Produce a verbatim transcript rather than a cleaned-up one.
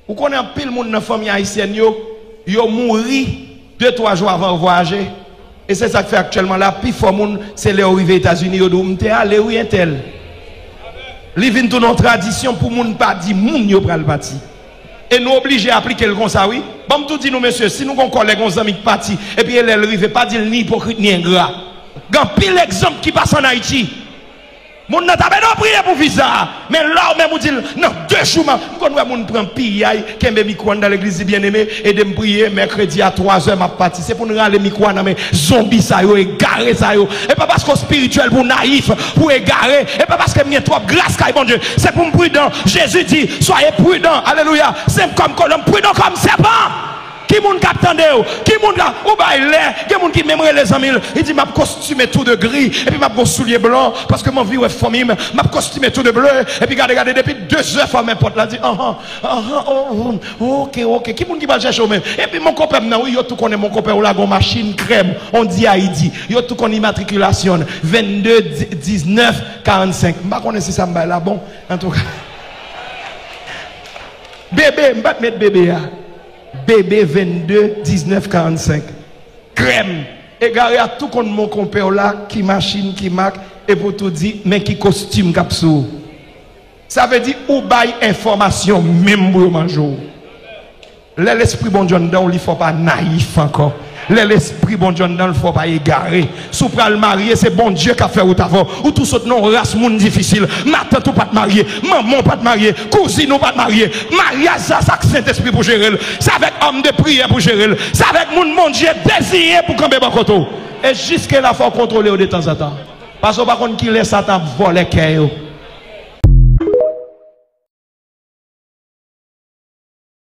Ou konnen anpil moun nan fanmi ayisyèn yo, yo mouri de twa jou avan yo vwayaje. E se sa k fè aktyèlman la, pifò moun, se lè yo rive Etazini, yo di w, "M te ale wi, entèl." Li vin tounen yon tradisyon pou moun pa di moun yo pral pati. E nou oblije aplike l konsa, wi. Ban m tou di nou, mesye, si nou gon kòlèg, yon zanmi k pati, epi e lè l rive, pa di l ni ipokrit ni engra. Gen anpil egzanp ki pase ann Ayiti. Moun nan ta beno priye pou viza a, men la w menm ou di l, "Nan de jou, m a," m konn wè moun pran piyay, kenbe mikwo anndan legliz, di, "Byeneme, ede m priye, mèkredi a twa zè, m ap pati." Se pou n rale mikwo a nan men zonbi sa yo, egare sa yo. E pa paske w espirityèl pou w nayif, pou w egare. E pa paske m gen twòp gras kay Bondye. Se pou m pridan. Jezi di, "Soyez prudents." Alelouya. Senp kòm kolonb, pridan kòm sèpan. Ki moun k ap tande w? Ki moun k ap, ou bay lè? Gen moun ki menm rele zanmi l, li di, "M ap kostime tou de gri, epi m ap gon soulye blan, paske m anvi wè fanmi m, m ap kostime tou de ble." Epi gade, gade, depi de zè fèmen pòt la, di, "Anhan, anhan, oh, oh, oke, oke." Ki moun ki pral chèche w menm? Epi mon konpè m nan, wi, yo tou konnen mon konpè w la gon machin krèm, on di Ayiti. Yo tou konn imatrikilasyon, vennde diznèf karannsenk. M pa konnen si sa m bay la bon, antouka. Bebe, m pa t met bebe a. Bebe vennde diznèf karannsenk. Krèm. Egare a tou konn mon konpè w la, ki machin, ki mak, epi w tou di, "Men ki kostim k ap sou ou." Sa vle di, ou bay enfòmasyon menm pou yo manje w. Lè Lespri Bondye anndan w, li fè w pa nayif ankò. Lè Lespri Bondye anndan l, fè w pa egare. Si w pral marye, se Bondye k ap fè wout avè w. Ou tou sot nan yon ras moun difisil. Matant ou pa t marye. Manman w pa t marye. Kouzin ou pa t marye. Maryaj sa, sa k Sentespri pou jere l. Se avèk òm de priyè pou jere l. Se avèk moun Bondye deziyen pou kanpe bò kote w. E jiske la, fò w kontwole yo detanzantan. Paske w pa konn kilè Satan ap vòlè kè yo.